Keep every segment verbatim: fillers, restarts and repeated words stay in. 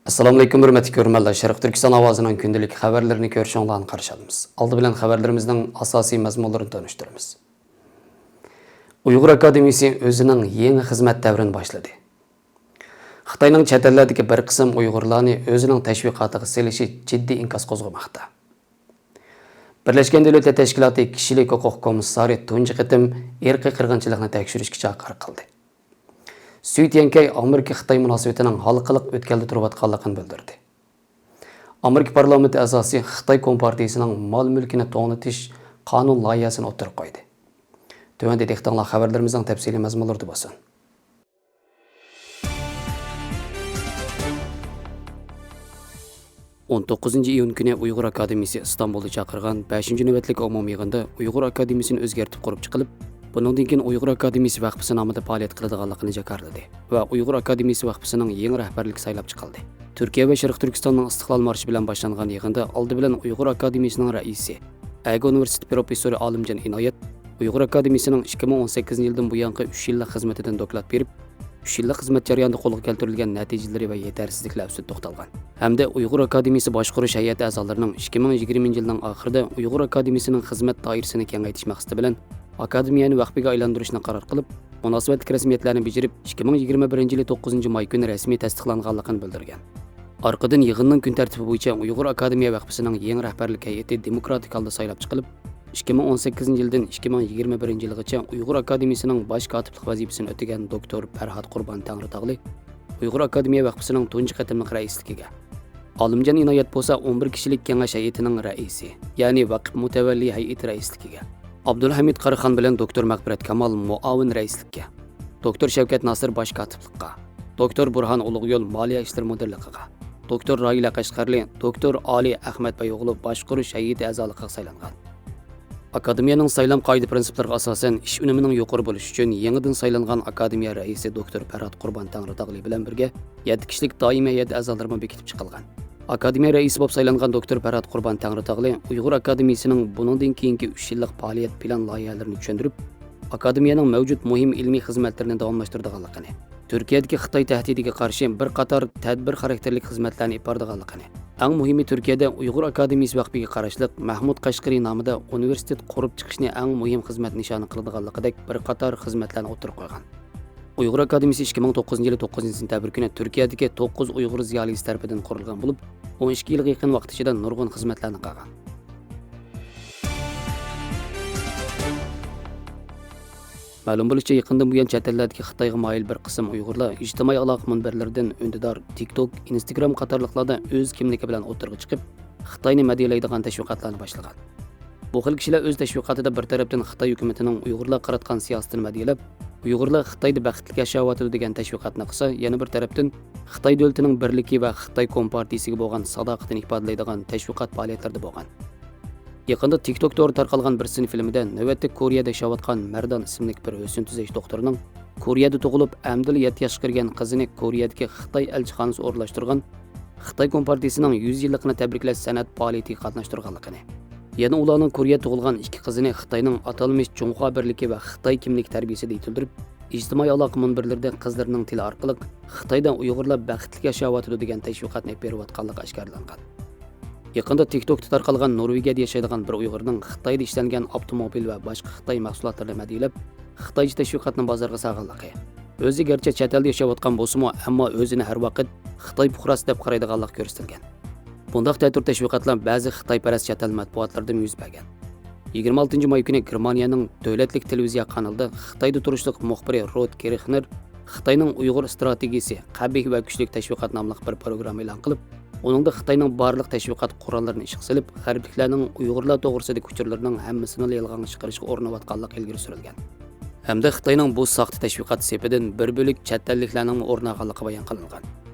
ئەسسالامۇئەلەيكۇم، ھۆرمەتلىك كۆرۈرمەنلەر. شەرقىي تۈركىستان ئاۋازىنىڭ كۈندىلىك خەۋەرلىرىنى كۆرۈشۈڭلارنى قارشى ئالىمىز. ئالدى بىلەن خەۋەرلىرىمىزنىڭ ئاساسىي مەزمۇنلىرىنى تونۇشتۇرىمىز. ئۇيغۇر ئاكادېمىيىسى ئۆزىنىڭ يېڭى خىزمەت دەۋرىنى باشلىدى. خىتاينىڭ چەت ئەللەردىكى بىر قىسىم ئۇيغۇرلارنى ئۆزىنىڭ تەشۋىقاتىغا سېلىشى جىددىي ئىنكاس قوزغىماقتا. بىرلەشكەن دۆلەتلەر تەشكىلاتى كىشىلىك ھوقۇق كومىسسارى تۇنجى قېتىم ئىرقىي قىرغىنچىلىقنى تەكشۈرۈشكە چاقىرىق قىلدى. سۈي تيەنكەي ئامېرىكا-خىتاي مۇناسىۋىتىنىڭ ھالقىلىق ئۆتكەلدە تۇرۇۋاتقانلىقىنى بىلدۈردى. ئامېرىكا پارلامېنتى ئەزاسى خىتاي كومپارتىيىسىنىڭ مال مۈلكىنى توڭلىتىش قانۇن لايىھەسىنى ئوتتۇرىغا قويدى. تۆۋەندە دىققىتىڭلار خەۋەرلىرىمىزنىڭ تەپسىلىي مەزمۇنلىرىدا بولسۇن. ئون توققۇزىنچى ئىيۇن كۈنى ئۇيغۇر ئاكادېمىيىسى ئىستانبۇلدا چاقىرغان بەشىنچى نۆۋەتلىك ئومۇمىي يىغىندا ئۇيغۇر ئاكادېمىيىسىنى ئۆزگەرتىپ قۇرۇپ چىقىلىپ، بۇنىڭدىن كېيىن ئۇيغۇر ئاكادېمىيىسى ۋەقپىسى نامىدا پائالىيەت قىلىدىغانلىقىنى جاكارلىدى ۋە ئۇيغۇر ئاكادېمىيىسى ۋەقپىسىنىڭ يېڭى رەھبەرلىكى سايلاپ چىقىلدى. تۈركىيە ۋە شەرقىي تۈركىستاننىڭ ئىستىقلال مارشى بىلەن باشلانغان يىغىندا ئالدى بىلەن ئۇيغۇر ئاكادېمىيىسىنىڭ رەئىسى، ئەگە ئۇنىۋېرسىتېتى پروفېسسورى ئالىمجان ئىنايەت ئۇيغۇر ئاكادېمىيىسىنىڭ ئىككى مىڭ ئون سەككىزىنچى يىلدىن بۇيانقى ئۈچ يىللىق خىزمىتىدىن دوكلات بېرىپ، ئۈچ يىللىق خىزمەت جەريانىدا قولغا كەلتۈرۈلگەن نەتىجىلىرى ۋە يېتەرسىزلىكلەر ئۈستىدە توختالغان ھەمدە ئۇيغۇر ئاكادېمىيىسى باشقۇرۇش ھەيئىتى ئەزالىرىنىڭ ئىككى مىڭ يىگىرمىنچى يىلنىڭ ئاخىرىدا ئۇيغۇر ئاكادېمىيىسىنىڭ خىزمەت دائىرىسىنى كېڭەيتىش مەقسىتى بىلەن ئاكادېمىيەنى ۋەقپىگە ئايلاندۇرۇشنى قارار قىلىپ، مۇناسىۋەتلىك رەسمىيەتلەرنى بېجىرىپ، ئىككى مىڭ يىگىرمە بىرىنچى يىلى توققۇزىنچى ماي كۈنى رەسمىي تەستىقلانغانلىقىنى بىلدۈرگەن. ئارقىدىن يىغىننىڭ كۈن تەرتىپى بويىچە ئۇيغۇر ئاكادېمىيە ۋەقپىسىنىڭ يېڭى رەھبەرلىك ھەيئىتى دېموكراتىك ھالدا سايلاپ چىقىلىپ، ئىككى مىڭ ئون سەككىزىنچى يىلدىن ئىككى مىڭ يىگىرمە بىرىنچى يىلغىچە ئۇيغۇر ئاكادېمىيىسىنىڭ باش كاتىپلىق ۋەزىپىسىنى ئۆتىگەن دوكتور پەرھات قۇربان تەڭرىتاغلى ئۇيغۇر ئاكادېمىيە ۋەقپىسىنىڭ تۇنجى قېتىملىق رەئىسلىكىگە، ئالىمجان ئىنايەت بولسا ئون بىر كىشىلىك كېڭەش ھەيئىتىنىڭ رەئىسى، يەنى ۋەقىپ مۇتەۋەللى ھەيئىتى رەئىسلىكىگە، ئابدۇلھەمىد قاراخان بىلەن دوكتور مەغپىرەت كامال مۇئاۋىن رەئىسلىككە، دوكتور شەۋكەت ناسىر باش كاتىپلىققا، دوكتور بۇرھان ئۇلۇغيول مالىيە ئىشلىرى مۇدىرلىقىغا، دوكتور راھىلە قەشقەرلى، دوكتور ئالى ئەخمەت بەيئوغلۇ باشقۇرۇش ھەيئىتى ئەزالىقىغا سايلانغان. ئاكادېمىيەنىڭ سايلام قائىدە-پىرىنسىپلىرىغا ئاساسەن، ئىش ئۈنۈمىنىڭ يۇقىرى بولۇشى ئۈچۈن يېڭىدىن سايلانغان ئاكادېمىيە رەئىسى دوكتور پەرھات قۇربان تەڭرىتاغلى بىلەن بىرگە يەتتە كىشىلىك دائىمىي ھەيئەت ئەزالىرىمۇ بېكىتىپ چىقىلغان. ئاكادېمىيە رەئىسى بولۇپ سايلانغان دوكتور پەرھات قۇربان تەڭرىتاغلى ئۇيغۇر ئاكادېمىيىسىنىڭ بۇنىڭدىن كېيىنكى ئۈچ يىللىق پائالىيەت پىلان لايىھەلىرىنى چۈشەندۈرۈپ، ئاكادېمىيەنىڭ مەۋجۇت مۇھىم ئىلمىي خىزمەتلىرىنى داۋاملاشتۇرىدىغانلىقىنى، تۈركىيەدىكى خىتاي تەھدىتىگە قارشى بىر قاتار تەدبىر خاراكتېرلىك خىزمەتلەرنى ئېلىپ بارىدىغانلىقىنى، ئەڭ مۇھىمى تۈركىيەدە ئۇيغۇر ئاكادېمىيىسى ۋەقپىگە قاراشلىق مەھمۇد قەشقىرى نامىدا ئۇنىۋېرسىتېت قۇرۇپ چىقىشنى ئەڭ مۇھىم خىزمەت نىشانى قىلىدىغانلىقىدەك بىر قاتار خىزمەتلەرنى ئوتتۇرىغا قويغان. ئۇيغۇر ئاكادېمىيىسى ئىككى مىڭ توققۇزىنچى يىلى توققۇزىنچى سېنتەبىر كۈنى تۈركىيەدىكى توققۇز ئۇيغۇر زىيالىيسى تەرىپىدىن قۇرۇلغان بولۇپ، ئون ئىككى يىلغا يېقىن ۋاقىت ئىچىدە نۇرغۇن خىزمەتلەرنى قىلغان. مەلۇم بولۇشىچە، يېقىندىن بۇيان چەت ئەللەردىكى خىتايغا مايىل بىر قىسىم ئۇيغۇرلار ئىجتىمائىي ئالاقە مۇنبەرلىرىدىن ئۈندىدار تىك توك، ئىنستاگرام قاتارلىقلاردا ئۆز كىملىكى بىلەن ئوتتۇرىغا چىقىپ، خىتاينى مەدھىيەلەيدىغان تەشۋىقاتلارنى باشلىغان. بۇ خىل كىشىلەر ئۆز تەشۋىقاتىدا بىر تەرەپتىن خىتاي ھۆكۈمىتىنىڭ ئۇيغۇرلارغا قاراتقان سىياسىتىنى مەدھىيەلەپ، ئۇيغۇرلار خىتايدا بەختلىك ياشاۋاتىدۇ دېگەن تەشۋىقاتنى قىلسا، يەنە بىر تەرەپتىن خىتاي دۆلىتىنىڭ بىرلىكى ۋە خىتاي كومپارتىيىسىگە بولغان ساداقىتىنى ئىپادىلەيدىغان تەشۋىقات پائالىيەتلىرىدە بولغان. يېقىندا تىك توك تورىدا تارقالغان بىر سىن فىلىمىدە نۆۋەتتە كورېيەدە ياشاۋاتقان مەردان ئىسىملىك بىر ھۆسن تۈزەش دوختۇرىنىڭ كورېيەدە تۇغۇلۇپ، ئەمدىلا يەتتە ياشقا كىرگەن قىزىنى كورېيەدىكى خىتاي ئەلچىخانىسى ئورۇنلاشتۇرغان خىتاي كومپارتىيىسىنىڭ يۈز يىللىقىنى تەبرىكلەش سەنئەت پائالىيىتىگە قاتناشتۇرغانلىقىنى، يەنە ئۇلارنىڭ كورېيەدە تۇغۇلغان ئىككى قىزىنى خىتاينىڭ ئاتالمىش جۇڭخۇا بىرلىكى ۋە خىتاي كىملىكى تەربىيىسىدە يېتىلدۈرۈپ، ئىجتىمائىي ئالاقە مۇنبەرلىرىدە قىزلىرىنىڭ تىلى ئارقىلىق خىتايدا ئۇيغۇرلار بەختلىك ياشاۋاتىدۇ دېگەن تەشۋىقاتنى ئېلىپ بېرىۋاتقانلىقى ئاشكارىلانغان. يېقىندا تىك توكتا تارقالغان نورۋېگىيەدە ياشايدىغان بىر ئۇيغۇرنىڭ خىتايدا ئىشلەنگەن ئاپتوموبىل ۋە باشقا خىتاي مەھسۇلاتلىرىنى مەدھىيەلەپ، خىتايچە تەشۋىقاتنى بازارغا سالغانلىقى، ئۆزى گەرچە چەت ئەلدە ياشاۋاتقان بولسىمۇ، ئەمما ئۆزىنى ھەر ۋاقىت خىتاي پۇقراسى دەپ قارايدىغانلىقى كۆرسىتىلگەن. بۇنداق تەتۈر تەشۋىقاتلار بەزى خىتايپەرەس چەت ئەل مەتبۇئاتلىرىدىمۇ يۈز بەرگەن. يىگىرمە ئالتىنچى ماي كۈنى گېرمانىيەنىڭ دۆلەتلىك تېلېۋىزىيە قانىلىدا خىتايدا تۇرۇشلۇق مۇخبىرى رود كىرخنېر خىتاينىڭ ئۇيغۇر ئىستراتېگىيىسى، قەبىھ ۋە كۈچلۈك تەشۋىقات ناملىق بىر پروگرامما ئېلان قىلىپ، ئۇنىڭدا خىتاينىڭ بارلىق تەشۋىقات قوراللىرىنى ئىشقا سېلىپ، غەربلىكلەرنىڭ ئۇيغۇرلار توغرىسىدىكى ئۇچۇرلىرىنىڭ ھەممىسىنىلا يالغانغا چىقىرىشقا ئۇرۇنۇۋاتقانلىقى ئىلگىرى سۈرۈلگەن. ھەمدە خىتاينىڭ بۇ ساختا تەشۋىقات سېپىدىن بىر بۆلەك چەت ئەللىكلەرنىڭمۇ ئورۇن ئالغانلىقى بايان قىلىنغان.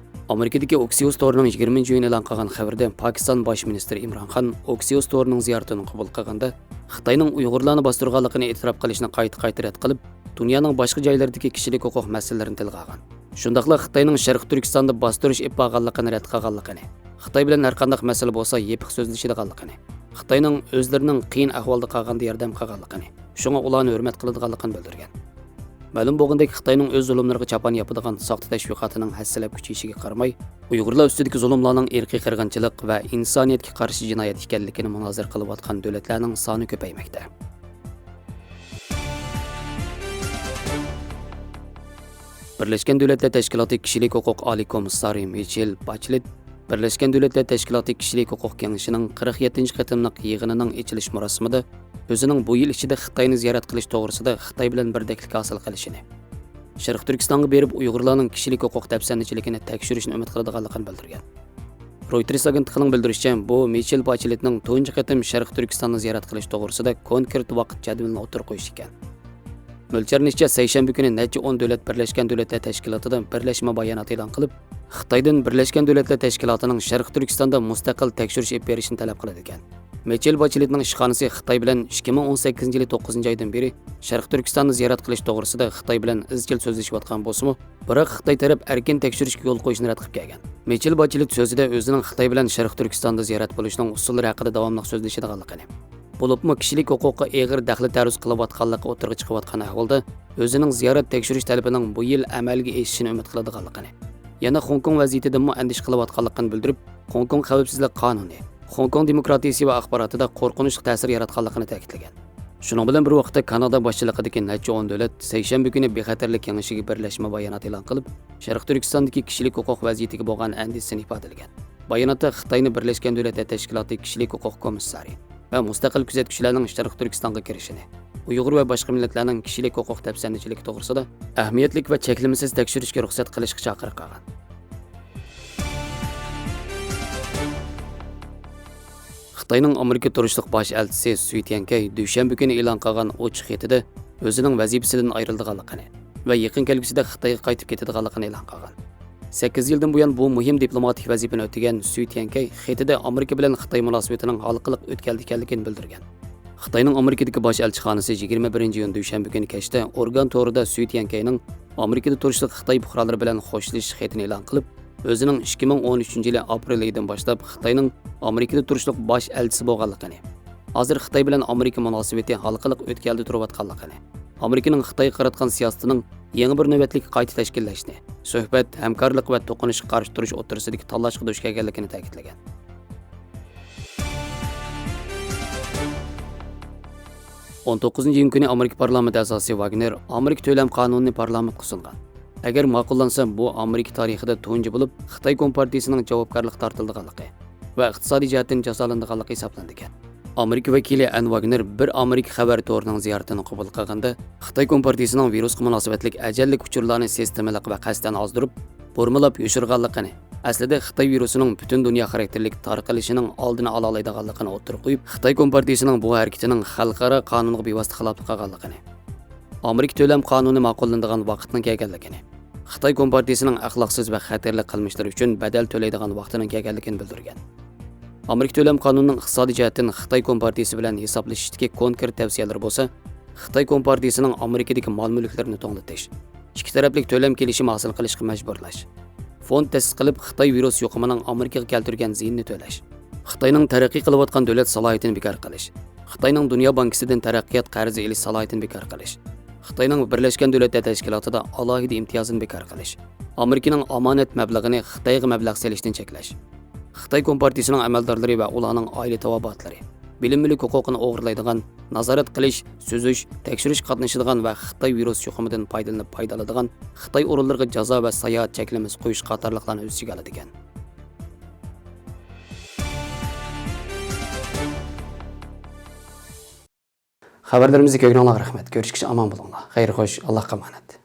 ئامېرىكىدىكى ئوكسىيوس تورىنىڭ يىگىرمىنچى ئىيۇن ئېلان قىلغان خەۋىرىدە، پاكىستان باش مىنىستىرى ئىمران خان ئوكسىيوس تورىنىڭ زىيارىتىنى قوبۇل قىلغاندا، خىتاينىڭ ئۇيغۇرلارنى باستۇرغانلىقىنى ئېتىراپ قىلىشىنى قايتا-قايتا رەت قىلىپ، دۇنيانىڭ باشقا جايلىرىدىكى كىشىلىك ھوقۇق مەسىلىلىرىنى تىلغا ئالغان. شۇنداقلا خىتاينىڭ شەرقىي تۈركىستاندا باستۇرۇش ئېلىپ بارغانلىقىنى رەت قىلغانلىقىنى، خىتاي بىلەن ھەرقانداق مەسىلە بولسا يېپىق سۆزلىشىدىغانلىقىنى، خىتاينىڭ ئۆزلىرىنىڭ قىيىن ئەھۋالدا قالغاندا ياردەم قىلغانلىقىنى، شۇڭا ئۇلارنى ھۆرمەت قىلىدىغانلىقىنى بىلدۈرگەن. مەلۇم بولغىنىدەك، خىتاينىڭ ئۆز زۇلۇملىرىغا چاپان ياپىدىغان ساختا تەشۋىقاتىنىڭ ھەسسىلەپ كۈچىيىشىگە قارىماي، ئۇيغۇرلار ئۈستىدىكى زۇلۇملارنىڭ ئىرقىي قىرغىنچىلىق ۋە ئىنسانىيەتكە قارشى جىنايەت ئىكەنلىكىنى مۇنازىرە قىلىۋاتقان دۆلەتلەرنىڭ سانى كۆپەيمەكتە. بىرلەشكەن دۆلەتلەر تەشكىلاتى كىشىلىك ھوقۇق ئالىي كومىسسارى مىچېل باچلېت بىرلەشكەن دۆلەتلەر تەشكىلاتى كىشىلىك ھوقۇق كېڭىشىنىڭ قىرىق يەتتىنچى قېتىملىق يىغىنىنىڭ ئېچىلىش مۇراسىمىدا ئۆزىنىڭ بۇ يىل ئىچىدە خىتاينى زىيارەت قىلىش توغرىسىدا خىتاي بىلەن بىردەكلىك ھاسىل قىلىشىنى، شەرقىي تۈركىستانغا بېرىپ ئۇيغۇرلارنىڭ كىشىلىك ھوقۇق دەپسەندىچىلىكىنى تەكشۈرۈشنى ئۈمىد قىلىدىغانلىقىنى بىلدۈرگەن. رويتېرس ئاگېنتلىقىنىڭ بىلدۈرۈشىچە، بۇ مىچېل باچېلېتنىڭ تۇنجى قېتىم شەرقىي تۈركىستاننى زىيارەت قىلىش توغرىسىدا كونكرېت ۋاقىت جەدۋىلىنى ئوتتۇرىغا قويۇشى ئىكەن. مۆلچەرلىنىشىچە، سەيشەنبە كۈنى نەچچە ئون دۆلەت بىرلەشكەن دۆلەتلەر تەشكىلاتىدا بىرلەشمە بايانات ئېلان قىلىپ، خىتايدىن بىرلەشكەن دۆلەتلەر تەشكىلاتىنىڭ شەرقىي تۈركىستاندا مۇستەقىل تەكشۈرۈش ئېلىپ بېرىشىنى تەلەپ قىلىدىكەن. مىچېل باچېلېتنىڭ ئىشخانىسى خىتاي بىلەن ئىككى مىڭ ئون سەككىزىنچى يىلى توققۇزىنچى ئايدىن بېرى شەرقىي تۈركىستاننى زىيارەت قىلىش توغرىسىدا خىتاي بىلەن ئىزچىل سۆزلىشىۋاتقان بولسىمۇ، بىراق خىتاي تەرەپ ئەركىن تەكشۈرۈشكە يول قويۇشنى رەت قىلىپ كەلگەن. مىچېل باچېلېت سۆزىدە ئۆزىنىڭ خىتاي بىلەن شەرقىي تۈركىستاندا زىيارەت بولۇشنىڭ ئۇسۇللىرى ھەققىدە داۋاملىق سۆزلىشىدىغانلىقىنى، بولۇپمۇ كىشىلىك ھوقۇققا ئېغىر دەخلى تەرۇز قىلىۋاتقانلىقى ئوتتۇرىغا چىقىۋاتقان ئەھۋالدا، ئۆزىنىڭ زىيارەت تەكشۈرۈش تەلىپىنىڭ بۇ يىل ئەمەلگە ئېشىشىنى ئۈمىد قىلىدىغانلىقىنى، يەنە خوڭكوڭ ۋەزىيىتىدىنمۇ ئەندىشە قىلىۋاتقانلىقىنى بىلدۈرۈپ، خوڭكوڭ خەۋپسىزلىك قانۇنى، خوڭكوڭ دېموكراتىيىسى ۋە ئاخباراتىدا قورقۇنچلۇق تەسىر ياراتقانلىقىنى تەكىتلىگەن. شۇنىڭ بىلەن بىر ۋاقىتتا، كانادا باشچىلىقىدىكى نەچچە ئون دۆلەت سەيشەنبە كۈنى بىخەتەرلىك كېڭىشىگە بىرلەشمە بايانات ئېلان قىلىپ، شەرقىي تۈركىستاندىكى كىشىلىك ھوقۇق ۋەزىيىتىگە بولغان ئەندىشىسىنى ئىپادىلىگەن. باياناتتا خىتاينى بىرلەشكەن دۆلەتلەر تەشكىلاتى كىشىلىك ھوقۇق كومىسسارى ۋە مۇستەقىل كۆزەتكۈچىلەرنىڭ شەرقىي تۈركىستانغا كىرىشىنى، ئۇيغۇر ۋە باشقا مىللەتلەرنىڭ كىشىلىك ھوقۇق دەپسەندىچىلىكى توغرىسىدا ئەھمىيەتلىك ۋە چەكلىمىسىز تەكشۈرۈشكە رۇخسەت قىلىشقا چاقىرىق قىلغان. خىتاينىڭ ئامېرىكا تۇرۇشلۇق باش ئەلچىسى سۈي تيەنكەي دۈشەنبە كۈنى ئېلان قىلغان ئوچۇق خېتىدە ئۆزىنىڭ ۋەزىپىسىدىن ئايرىلىدىغانلىقىنى ۋە يېقىن كەلگۈسىدە خىتايغا قايتىپ كېتىدىغانلىقىنى ئېلان قىلغان. سەككىز يىلدىن بۇيان بۇ مۇھىم دىپلوماتىك ۋەزىپىنى ئۆتىگەن سۈي تيەنكەي خېتىدە ئامېرىكا بىلەن خىتاي مۇناسىۋىتىنىڭ ھالقىلىق ئۆتكەلدە ئىكەنلىكىنى بىلدۈرگەن. خىتاينىڭ ئامېرىكىدىكى باش ئەلچىخانىسى يىگىرمە بىرىنچى ئىيۇن دۈشەنبە كۈنى كەچتە ئورگان تورىدا سۈي تيەنكەينىڭ ئامېرىكىدا تۇرۇشلۇق خىتاي پۇقرالىرى بىلەن خوشلىشىش خېتىنى ئېلان قىلىپ، ئۆزىنىڭ ئىككى مىڭ ئون ئۈچىنچى يىلى ئاپرېل ئېيىدىن باشلاپ خىتاينىڭ ئامېرىكىدا تۇرۇشلۇق باش ئەلچىسى بولغانلىقىنى، ھازىر خىتاي بىلەن ئامېرىكا مۇناسىۋىتى ھالقىلىق ئۆتكەلدە تۇرۇۋاتقانلىقىنى، ئامېرىكىنىڭ خىتايغا قاراتقان سىياسىتىنىڭ يېڭى بىر نۆۋەتلىك قايتا تەشكىللەشنى، سۆھبەت، ھەمكارلىق ۋە توقۇنۇشقا قارشى تۇرۇش ئوتتۇرىسىدىكى تاللاشقا دۇچ كەلگەنلىكىنى تەكىتلىگەن. ئون توققۇزىنچى ئىيۇن كۈنى ئامېرىكا پارلامېنت ئەزاسى ۋاگنېر ئامېرىكا تۆلەم قانۇنىنى پارلامېنتقا سۇنغان. ئەگەر ماقۇللانسا، بۇ ئامېرىكا تارىخىدا تۇنجى بولۇپ خىتاي كومپارتىيىسىنىڭ جاۋابكارلىققا تارتىلىدىغانلىقى ۋە ئىقتىسادىي جەھەتتىن جازالىنىدىغانلىقى ھېسابلىنىدىكەن. ئامېرىكا ۋەكىلى ئەن ۋاگنېر بىر ئامېرىكا خەۋەر تورىنىڭ زىيارىتىنى قوبۇل قىلغاندا، خىتاي كومپارتىيىسىنىڭ ۋىرۇسقا مۇناسىۋەتلىك ئەجەللىك ئۇچۇرلارنى سىستېمىلىق ۋە قەستەن ئازدۇرۇپ، بۇرمىلاپ يوشۇرغانلىقىنى، ئەسلىدە خىتاي ۋىرۇسىنىڭ پۈتۈن دۇنيا خاراكتېرلىك تارقىلىشىنىڭ ئالدىنى ئالالايدىغانلىقىنى ئوتتۇرىغا قويۇپ، خىتاي كومپارتىيىسىنىڭ بۇ ھەرىكىتىنىڭ خەلقئارا قانۇنغا بىۋاسىتە خىلاپلىق قىلغانلىقىنى، ئامېرىكا تۆلەم قانۇنى ماقۇللىنىدىغان ۋاقىتنىڭ كەلگەنلىكىنى، خىتاي كومپارتىيىسىنىڭ ئەخلاقسىز ۋە خەتەرلىك قىلمىشلىرى ئۈچۈن بەدەل تۆلەيدىغان ۋاقتىنىڭ كەلگەنلىكىنى بىلدۈرگەن. ئامېرىكا تۆلەم قانۇنىنىڭ ئىقتىسادىي جەھەتتىن خىتاي كومپارتىيىسى بىلەن ھېسابلىشىشتىكى كونكرېت تەۋسىيەلىرى بولسا، خىتاي كومپارتىيىسىنىڭ ئامېرىكىدىكى مال-مۈلۈكلىرىنى توڭلىتىش، ئىككى تەرەپلىك تۆلەم كېلىشىمى ھاسىل قىلىشقا مەجبۇرلاش، فوند تەسىس قىلىپ، خىتاي ۋىرۇس يۇقۇمىنىڭ ئامېرىكىغا كەلتۈرگەن زىيىنىنى تۆلەش، خىتاينىڭ تەرەققىي قىلىۋاتقان دۆلەت سالاھىيىتىنى بىكار قىلىش، خىتاينىڭ دۇنيا بانكىسىدىن تەرەققىيات قەرزى ئېلىش سالاھىيىتىنى بىكار قىلىش، خىتاينىڭ بىرلەشكەن دۆلەتلەر تەشكىلاتىدا ئالاھىدە ئىمتىيازىنى بىكار قىلىش، ئامېرىكىنىڭ ئامانەت مەبلىغىنى خىتايغا مەبلەغ سېلىشتىن چەكلەش، خىتاي كومپارتىيىسىنىڭ ئەمەلدارلىرى ۋە ئۇلارنىڭ ئائىلە تاۋابىئاتلىرى، بىلىم مۈلۈك ھوقۇقىنى ئوغرىلايدىغان، نازارەت قىلىش، سۈزۈش، تەكشۈرۈشكە قاتنىشىدىغان ۋە خىتاي ۋىرۇس يۇقۇمىدىن پايدىلىنىپ پايدا ئالىدىغان خىتاي ئورۇنلىرىغا جازا ۋە ساياھەت چەكلىمىسى قويۇش قاتارلىقلارنى ئۆز ئىچىگە ئالىدىكەن. خەۋەرلىرىمىزنى كۆرگىنىڭلارغا رەھمەت. كۆرۈشكىچە ئامان بولۇڭلار. خەير خوش، ئاللاھقا ئامانەت.